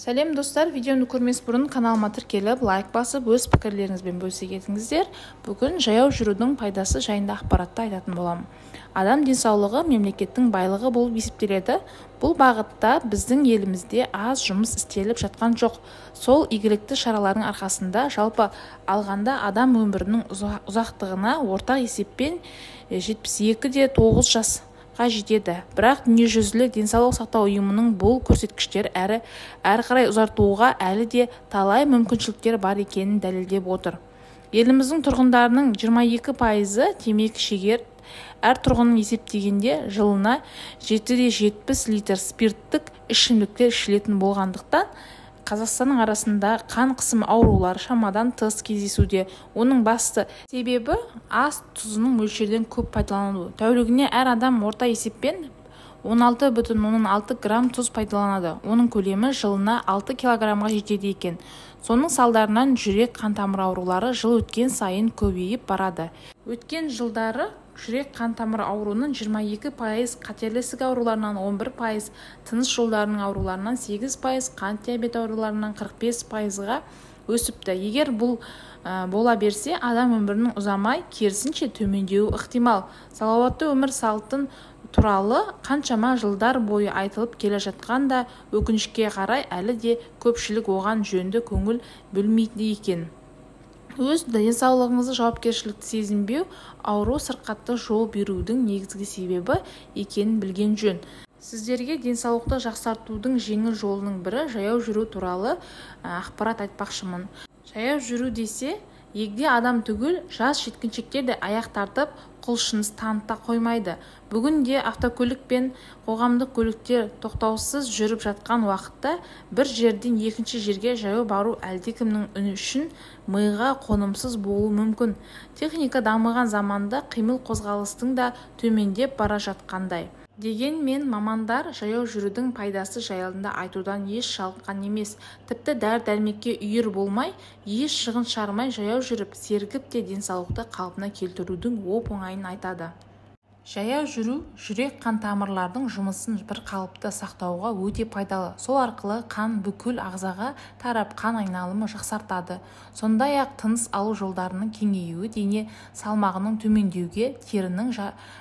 Сәлем, достар! Видеоны көрмес бұрын каналыма тіркеліп, лайк басып, өз пікірлеріңізбен бөлісе кетіңіздер. Бүгін жаяу жүрудің пайдасы жайында ақпаратты айтатын боламын. Адам денсаулығы мемлекеттің байлығы болып есептеледі. Бұл бағытта біздің елімізде аз жұмыс істеліп жатқан жоқ. Сол игілікті шаралардың арқасында жалпы алғанда адам өмірінің ұзақтығына орта есеппен 72,9 жасқа жетеді. Бірақ Дүниежүзілік денсаулық сақтау ұйымының бұл көрсеткіштер әрі қарай ұзартуға әлі де талай мүмкіншіліктер бар екенін дәлелдеп отыр. Еліміздің тұрғындарының 22%-ы темекі шегер. Әр тұрғынын есептегенде жылына 7,70 литр спирттік ішімдіктер ішілетін болғандықтан, Қазақстанның арасында қан қысымы аурулары шамадан тыс кездесуде. Оның басты себебі ас тұзының мөлшерден көп пайдалану. Тәулігіне әр адам орта есеппен 16,6 грамм тұз пайдаланады. Оның көлемі жылына 6 килограммға жетеді екен. Соның салдарынан жүрек қан тамыр аурулары жыл өткен сайын көбейіп барады. Өткен жылдары жүрек қан тамыр ауруының 22%, қатерлі ісік ауруларынан 11%, тыныс жолдарының ауруларынан 8%, қант диабеті ауруларынан 45%-ға өсіпті. Егер бұл бола берсе, адам өмірінің ұзамай, керісінше төмендеуі ықтимал. Салауатты өмір салтын туралы қаншама жылдар бойы айтылып келе жатқан да, өкінішке қарай, әлі де көпшілік оған жөнді көңіл бөлмейді екен. Өз денсаулығыңызды жауапкершілікті сезінбеу ауру сырқатты жол берудің негізгі себебі екенін білген жөн. Сіздерге денсаулықты жақсартудың жеңіл жолының бірі жаяу жүру туралы ақпарат айтпақшымын. Жаяу жүру десе, егде адам түгіл, жас жеткіншектер де аяқ тартып, құлшыныс таныта қоймайды. Бүгінде автокөлік пен қоғамдық көліктер тоқтаусыз жүріп жатқан уақытта бір жерден екінші жерге жаяу бару әлдекімнің үшін миға қонымсыз болуы мүмкін. Техника дамыған заманда қимыл-қозғалыстың да төмендеп бара жатқандай. Дегенмен мамандар жаяу жүрудің пайдасы жайында айтудан еш жалыққан емес. Тіпті дәрі-дәрмекке үйір болмай, еш шығын шығармай жаяу жүріп, сергіп те денсаулықты қалпына келтірудің оп-оңайын айтады. Жаяу жүру жүрек қан тамырлардың жұмысын бір қалыпты сақтауға өте пайдалы. Сол арқылы қан бүкіл ағзаға тарап, қан айналымы жақсартады. Сондай-ақ тыныс алу жолдарының кеңеюі дене салмағының төмендеуге, терінің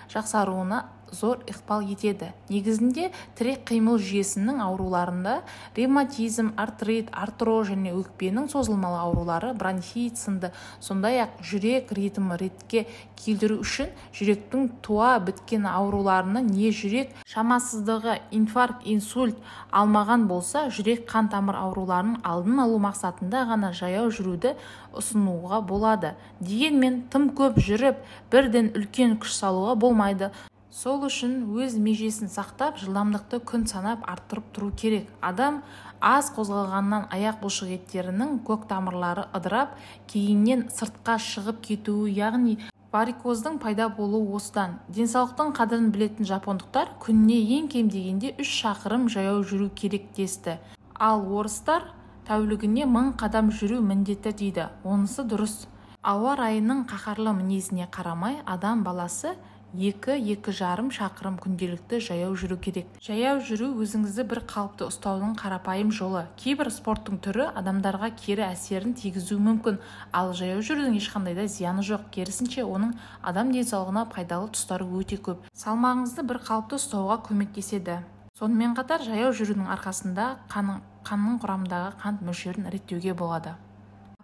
жақсаруына зор ықпал етеді. Негізінде тірек қимыл жүйесінің ауруларында ревматизм, артрит, артроз және өкпенің созылмалы аурулары, бронхит сынды, сондай-ақ жүрек ритмі ретке келтіру үшін жүректің туа біткен ауруларына не жүрек шамасыздығы, инфаркт, инсульт алмаған болса, жүрек қан тамыр ауруларының алдын алу мақсатында ғана жаяу жүруді ұсынуға болады. Дегенмен тым көп жүріп, бірден үлкен күш салуға болмайды. Сол үшін өз межесін сақтап, жылдамдықты күн санап арттырып тұру керек. Адам аз қозғалғаннан аяқ бұлшық еттерінің көк тамырлары ыдырап, кейіннен сыртқа шығып кетуі, яғни варикоздың пайда болуы осыдан. Денсаулықтың қадірін білетін жапондықтар күніне ең кем дегенде 3 шақырым жаяу жүру керек десті. Ал орыстар тәулігіне 1000 қадам жүру міндетті дейді. Онысы дұрыс. Ауа райының қаһарлы мінезіне қарамай, адам баласы 2-2,5 шақырым күнделікті жаяу жүру керек. Жаяу жүру өзіңізді бір қалыпты ұстаудың қарапайым жолы. Кейбір спорттың түрі адамдарға кері әсерін тигізуі мүмкін, ал жаяу жүрудің ешқандай да зияны жоқ. Керісінше, оның адам денсаулығына пайдалы тұстары өте көп. Салмағыңызды бір қалыпты ұстауға көмектеседі. Сонымен қатар жаяу жүрудің арқасында қанның құрамындағы қант мөлшерін реттеуге болады.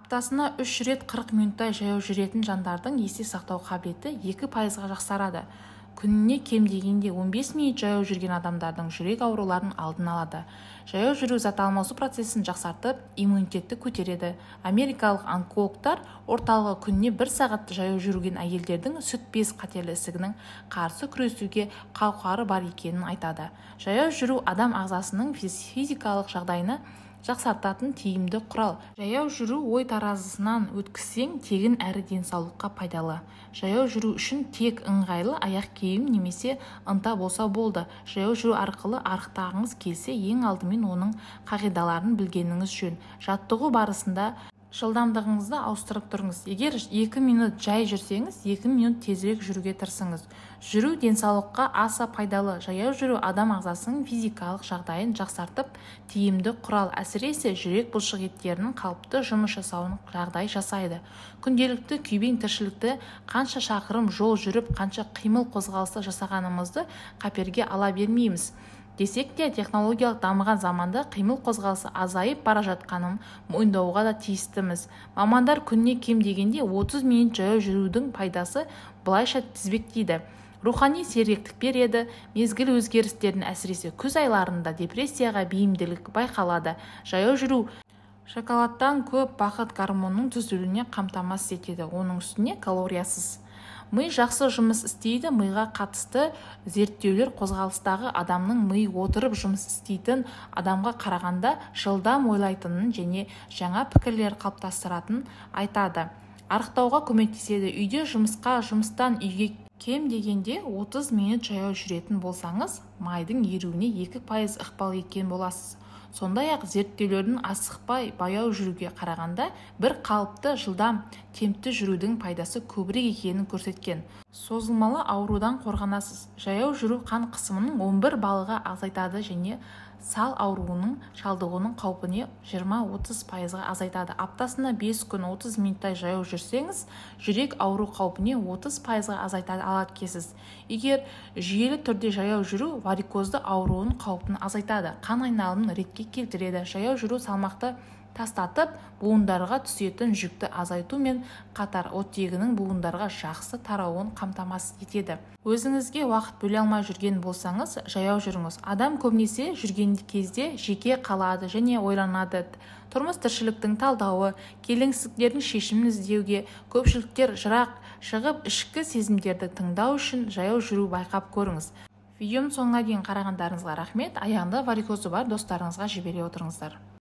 Аптасына 3 рет 40 минуттай жаяу жүретін жандардың есте сақтау қабілеті 2%-ға жақсарады. Күніне кем дегенде 15 минут жаяу жүрген адамдардың жүрек ауруларын алдын алады. Жаяу жүру зат алмасу процесін жақсартып, иммунитетті көтереді. Америкалық онкологтар орталығы күніне 1 сағат жаяу жүрген әйелдердің сүт без қатерлі ісігінің қарсы күресуге қауқары бар екенін айтады. Жаяу жүру адам ағзасының физикалық жағдайына жақсартатын тиімді құрал. Жаяу жүру ой таразысынан өткізсең тегін әрі денсаулыққа пайдалы. Жаяу жүру үшін тек ыңғайлы аяқ киім немесе ынта болса болды. Жаяу жүру арқылы арықтағыңыз келсе, ең алдымен оның қағидаларын білгеніңіз жөн. Жаттығу барысында Жылдамдығыңызды ауыстырып тұрыңыз. Егер 2 минут жай жүрсеңіз, 2 минут тезірек жүруге тырысыңыз. Жүру денсаулыққа аса пайдалы. Жаяу жүру адам ағзасының физикалық жағдайын жақсартып, тиімді құрал, әсіресе жүрек бұлшық еттерінің қалыпты жұмыс жасауын жағдай жасайды. Күнделікті күйбең тіршілікті қанша шақырым жол жүріп, қанша қимыл қозғалысы жасағанымызды қаперге ала бермейміз. Десек те, технологиялық дамыған заманда қимыл қозғалысы азайып бара жатқанын мойындауға да тиістіміз. Мамандар күніне кем дегенде 30 минут жаяу жүрудің пайдасы былайша тізбектейді. Рухани сергектік береді, мезгіл өзгерістерін, әсіресе күз айларында депрессияға бейімділік байқалады. Жаяу жүру шоколадтан көп бақыт гормонының түзілуіне қамтамасыз етеді, оның үстіне калориясыз. Ми жақсы жұмыс істейді. Миға қатысты зерттеулер қозғалыстағы адамның ми отырып жұмыс істейтін адамға қарағанда жылдам ойлайтынын және жаңа пікірлер қалыптастыратынын айтады. Арықтауға көмектеседі. Үйде жұмысқа, жұмыстан үйге кем дегенде 30 минут жаяу жүретін болсаңыз, майдың еруіне 2% ықпал еткен боласыз. Сондай-ақ зерттеулердің асықпай баяу жүруге қарағанда бір қалыпты жылдам темпті жүрудің пайдасы көбірек екенін көрсеткен. Созылмалы аурудан қорғанасыз. Жаяу жүру қан қысымының 11 баллға азайтады және сал ауруының шалдығуының қаупіне 20-30%-ға азайтады. Аптасына 5 күн 30 минуттай жаяу жүрсеңіз, жүрек ауру қаупіне 30%-ға азайта алады екенсіз. Егер жүйелі түрде жаяу жүру варикозды ауруының қаупін азайтады, қан айналымын ретке келтіреді. Жаяу жүру салмақты тастатып, буындарға түсетін жүкті азайтумен қатар оттегінің буындарға жақсы тарауын қамтамасыз етеді. Өзіңізге уақыт бөле алмай жүрген болсаңыз, жаяу жүріңіз. Адам көбінесе жүрген кезде жеке қалады және ойланады. Тұрмыс тіршіліктің талдауы, келеңсіздіктердің шешімін іздеуге, көпшіліктер жырақ шығып, ішкі сезімдерді тыңдау үшін жаяу жүру байқап көріңіз. Видеоның соңына дейін қарағандарыңызға рахмет. Аяғында варикозы бар достарыңызға жібере отырыңыздар.